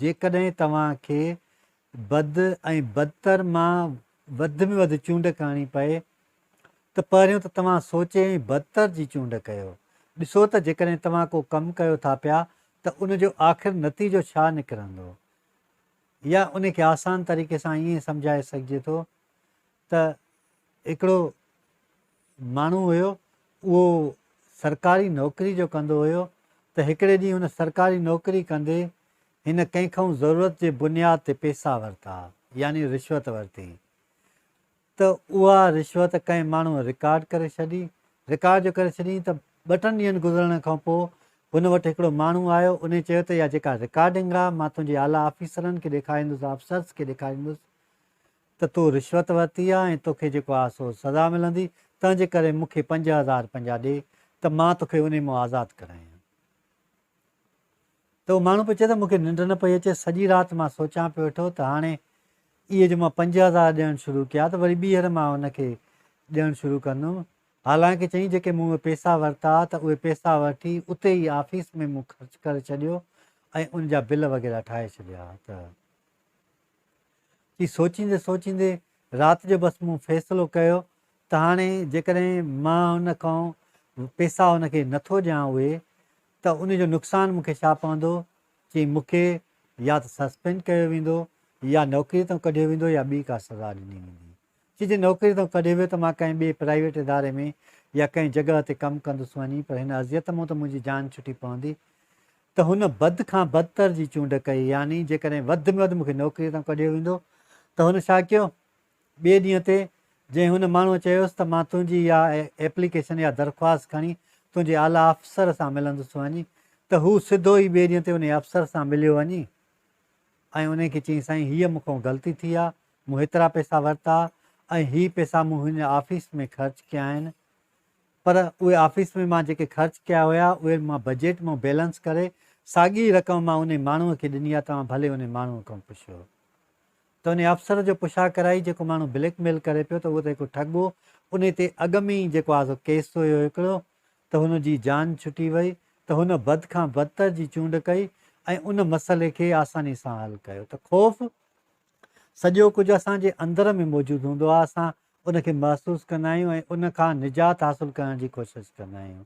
جيڪڏهن توهان کي بد ۽ بدتر مان وڌ ۾ وڌ چونڊ ڪرڻي پئي ته پهريون ته توهان سوچي ۽ بدتر جي چونڊ ڪيو. ڏسو ته جيڪڏهن توهان ڪو ڪم ڪيو ٿا پيا ته ان جو آخر نتيجو ڇا نڪرندو؟ يا ان کي آسان طريقي سان ائين سمجهائي سگهجي ٿو ته هڪڙو ماڻهو هيو اهو سرڪاري نوڪري جو ڪندو هيو ته هڪڙي ڏينهن هن سرڪاري نوڪري ڪندي هن ڪنهن کان ضرورت جي بنياد تي پيسا ورتا يعني رشوت ورتي ته اها رشوت ڪنهن ماڻهوء رڪارڊ ڪري ڇڏي. رڪارڊ جو ڪري ڇڏيائين ته ٻه ٽن ڏينهن گذرڻ کان پوء هن وٽ هڪڙو ماڻهو آيو انهي چيو ته اها جيڪا رڪارڊنگ آ مان تنهنجي اعليٰ آفيسرن کي ڏيکاريندس آفسرس کي ڏيکاريندس ته تو رشوت ورتي آ ۽ توکي جيڪو آ سو سزا ملندي، تنهنجي ڪري مون کي 5000 پنجا ڏي ته مان توکي انهي مان آزاد ڪرايان. ته اهو ماڻهو پيو چئي ته مون کي ننڊ نه پئي اچي، سڄي رات مان سوچان پيو ويٺو ته هاڻي اهي جو مان 5000 ڏيڻ شروع ڪيا ته وري ٻيهر مان ان کي ڏيڻ شروع ڪندم. حالانڪه چئين جيڪي مون اهي پئسا ورتا ته اهي پئسا وٺي اتي ئي آفيس ۾ مون خرچ ڪري ڇڏيو ۽ ان جا بل وغيره ٺاهي ڇڏيا ته. چي سوچيندي سوچيندي رات جو بس مون فيصلو ڪيو ته هاڻي جيڪڏهن مان هن کان پيسا هن کي نٿو ڏيان اهي ته ان جو نقصان مون کي ڇا پوندو؟ چي مون کي يا ته سسپينڊ ڪيو ويندو يا نوڪري تان ڪڍيو ويندو يا ٻي ڪا سزا ڏني ويندي. چي جي نوڪري تان ڪڍيو ويو ته مان ڪنهن ٻئي پرائيويٽ اداري ۾ يا ڪنهن جڳهه تي ڪم ڪندس وڃي پر هن اذيت مون ته منهنجي جان ڇٽي پوندي ته هن بد کان بدتر جي چونڊ ڪئي، يعني جيڪڏهن وڌ ۾ وڌ مون کي نوڪريء تان ڪڍيو ويندو ته هن ڇا ڪيو؟ ٻئي ڏينهن تي جنهن هن ماڻهوء چيس ته مان تنهنجي اها ايپليڪيشن يا درخواست کڻي تنهنجي اعليٰ افسر سان ملندس وڃي ته هو سڌو ئي ٻئي ڏينهن تي انهيء افسر سان مليو وڃي ۽ انهيء کي چيائين سائين هيء مون کان غلطي ٿي آ، مون هيترا پئسا ورتا ۽ هي پئسا مون هن آفيس ۾ خرچ ڪيا آهن، پر اهي آفيس ۾ مان جيڪي خرچ ڪيا هيا اهي مان بجيٽ مان بيلنس ڪري ساڳي ئي رقم مان انهي ماڻهوء کي ڏني آهي توهان ڀلي انهي ماڻهوء کان پڇو. ته انهي افسر جو پڇا ڪرائي جيڪو ماڻهو بليڪ ميل ڪري پيو ته اهو ته هڪ ٺڳ هو انهي تي اڳ ۾ ئي جيڪو آهي سو ڪيس هيو هڪڙو ته هن جي جان ڇٽي وئي ته هن بد کان بدتر جي چونڊ ڪئي ۽ ان مسئلي کي آساني سان حل ڪيو ته خوف سڄو ڪجهه اسان جي اندر ۾ موجود هوندو آهي اسان ان کي محسوس ڪندا آهيون ۽ ان کان نجات حاصل ڪرڻ جي ڪوشش ڪندا آهيون.